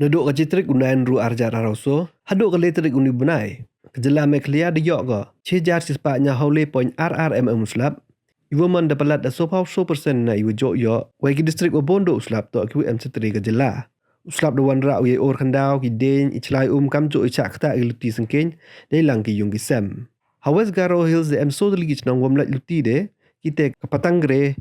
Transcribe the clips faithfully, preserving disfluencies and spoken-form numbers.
Nadooh ka chi tarik u Naiynru ar hajar arphaw soo hadooh ka le tarik uni u bnai, ka jylla Meghalaya da yoh ko chi hajar chispah ynñiaw le point ar ar mm u slap. Iwa man da palat da soophaw soo percent na iwa jooh yoh, wei ki district wa boon dooh u slap toh kiwa em chatre ka jylla. U slap da wanrah u ya i oor khyndaw, ki dieñ, i chlai um, kamjooh i chah ktah ki luti syngkeiñ deilang ki yung ki sem. Ha West Garo Hills da em soo tylli ki chnong wym lait luti de, kitæ ka Patang Gre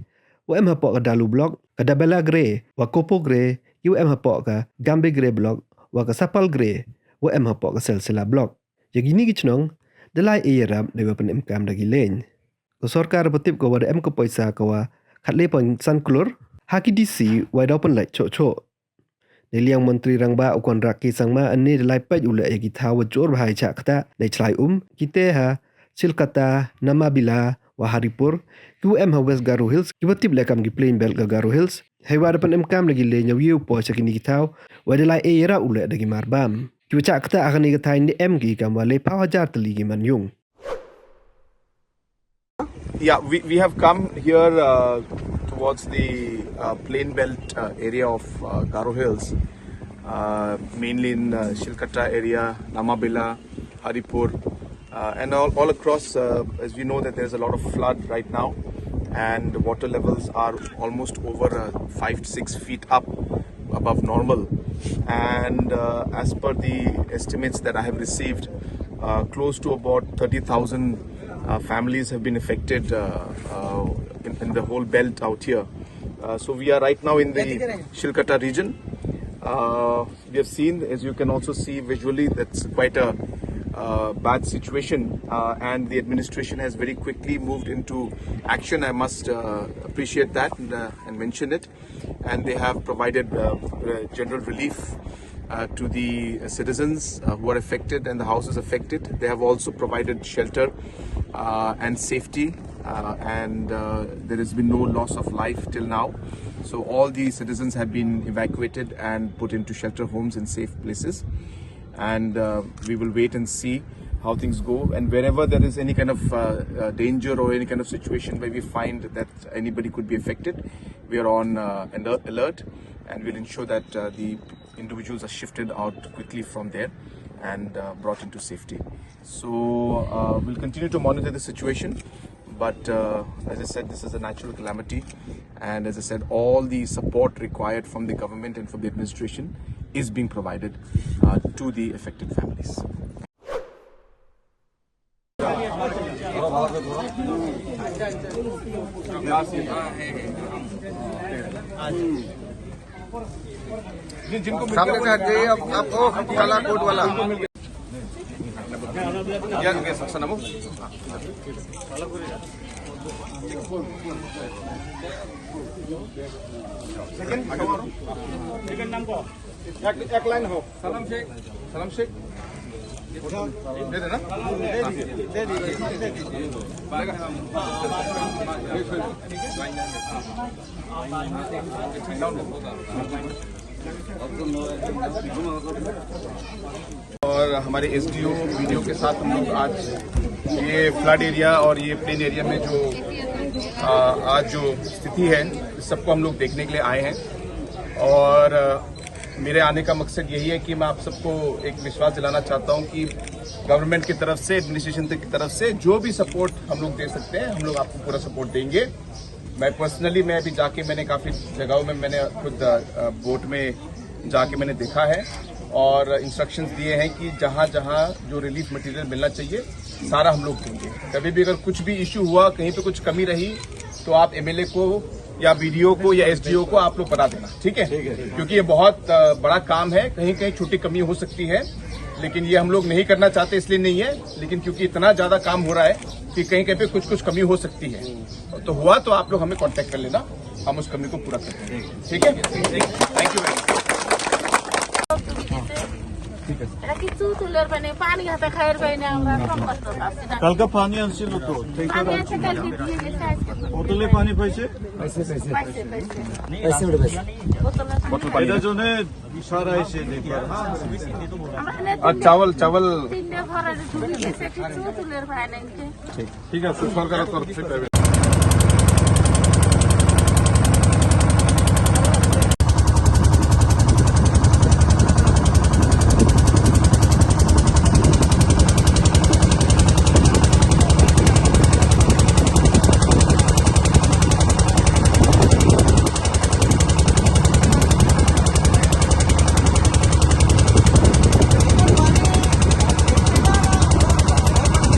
wa em hapoh ka Dalu Block, ka Dabela Gre wa Kopo Gre kiwa em hapoh ka Gambe Gre Block wa ka Sapal Gre wa em hapoh ka Silsila Block. Ya kini ki chnong da lai e yarap deiwa pynemkaam da ki lieñ. Ka sorkar da pyntip ko wa da em ka poisa kawa khatle point san klur ha ki DC wei daw pynlait chooh chooh. Neiliang Montri Rangbah u Conrad K Sangma ynne da lai peit u leh ya ki thaw wa joor bha i chah ktah nei chlai um, kitæ ha Chilkata, Namabila wa Haripur kiwa em ha West Garo Hills, kiwa tip leh kam ki plain belt ka Garo Hills. Heiwa da pynemkaam da ki lieñ ya u ye u poi cha kini ki thaw wei da lai e yarap u leh da ki marbam. Kiwa chah ktah ha kani ka thaiñ da em ki kamwa lephaw hajar tylli ki manyung. Yeah, we, we have come here, uh, towards the, uh, plain belt, uh, area of, uh, Garo Hills, uh, mainly in, uh, Shilkata area, Namabela, Haripur, uh, and all, all across, uh, as we know that there's a lot of flood right now, and the water levels are almost over, uh, five to six feet up above normal. And, uh, as per the estimates that I have received, uh, close to about thirty thousand, uh, families have been affected, uh, uh, in, in the whole belt out here. Uh, so we are right now in the Shilkata region. Uh, we have seen, as you can also see visually, that's quite a, uh, bad situation, uh, and the administration has very quickly moved into action. I must, uh, appreciate that and, uh, and mention it. And they have provided, uh, uh, general relief, uh, to the citizens, uh, who are affected and the houses affected. They have also provided shelter, uh, and safety, uh, and, uh, there has been no loss of life till now. So all the citizens have been evacuated and put into shelter homes and safe places. And, uh, we will wait and see how things go. And wherever there is any kind of, uh, uh, danger or any kind of situation where we find that anybody could be affected, we are on, uh, alert, alert, and we'll ensure that, uh, the individuals are shifted out quickly from there and, uh, brought into safety. So, uh, we'll continue to monitor the situation. But, uh, as I said, this is a natural calamity. And as I said, all the support required from the government and from the administration is being provided, uh, to the affected families. सामने से हट जाइए आप, आप वो काला कोट वाला। एक, एक लाइन हो। सलाम शेख, सलाम शेख। दे देना। और हमारे एसडीओ, बीडीओ के साथ हम लोग आज ये फ्लड एरिया और ये प्लेन एरिया में जो, आ, आज जो स्थिति है, इस सबको हम लोग देखने के लिए आए हैं। और, आ, मेरे आने का मकसद यही है कि मैं आप सबको एक विश्वास दिलाना चाहता हूँ कि गवर्नमेंट की तरफ से, एडमिनिस्ट्रेशन की तरफ से जो भी सपोर्ट हम लोग दे सकते हैं, हम लोग आपको पूरा सपोर्ट देंगे। मैं पर्सनली, मैं अभी जाके, मैंने काफ़ी जगहों में मैंने खुद, अ, अ, बोट में जाके मैंने देखा है और इंस्ट्रक्शंस दिए हैं कि जहाँ जहाँ जो रिलीफ मटेरियल मिलना चाहिए, सारा हम लोग देंगे। कभी भी अगर कुछ भी इशू हुआ, कहीं पे कुछ कमी रही, तो आप एमएलए को या बीडीओ को या एसडीओ को आप लोग बता देना, ठीक है? ठीक है, ठीक है। क्योंकि ये बहुत, अ, बड़ा काम है, कहीं कहीं छोटी कमी हो सकती है, लेकिन ये हम लोग नहीं करना चाहते, इसलिए नहीं है, लेकिन क्योंकि इतना ज़्यादा काम हो रहा है कि कहीं कहीं पे कुछ कुछ कमी हो सकती है। तो हुआ तो आप लोग हमें कॉन्टैक्ट कर लेना, हम उस कमी को पूरा कर देंगे। ठीक है, थैंक यू वेरी मच। এটা কিছু তুলের পানি, পানি হাতে খাইয়ের পানি আমরা কম কষ্ট পাচ্ছি না। কালকে পানি আনছিল তো, ট্যাঙ্কার পানি আনছিল। আছে কালকে দিয়ে গেছে, আজকে। বোতলে পানি পাইছে? পাইছে, পাইছে। পাইছে, পাইছে। পাইছে, ওটা পাইছে। বোতলে পানি। এটা জন্য সারা এসে দেখবার, হ্যাঁ? আমরা এনে আর চাওয়াল, চাওয়াল। তিনটে ঘরে ঢুকে গেছে, কিছু তুলের পানি নেই। ঠিক আছে, সরকারের তরফ থেকে